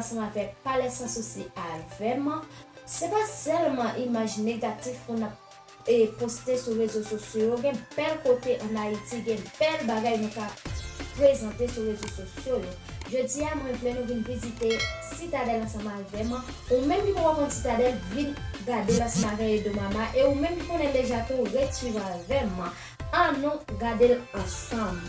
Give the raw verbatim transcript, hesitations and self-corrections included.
ansanm avèk Palè San Sousi avè m. Se pa sèlman imaj negatif moun ap e poste sou rezo sosyo yo, gen bèl kote ann Ayiti, gen bèl bagay nou ka prezante sou rezo sosyo yo. Jodi a, mwen vle nou vin vizite Sitadèl ansanm avè m. Ou menm ki poko konn Sitadèl, vin gade l ansanm avè Edo Mama. E ou menm ki konnen l deja tou, ret swiv avè m. Ann nou gade l ansanm.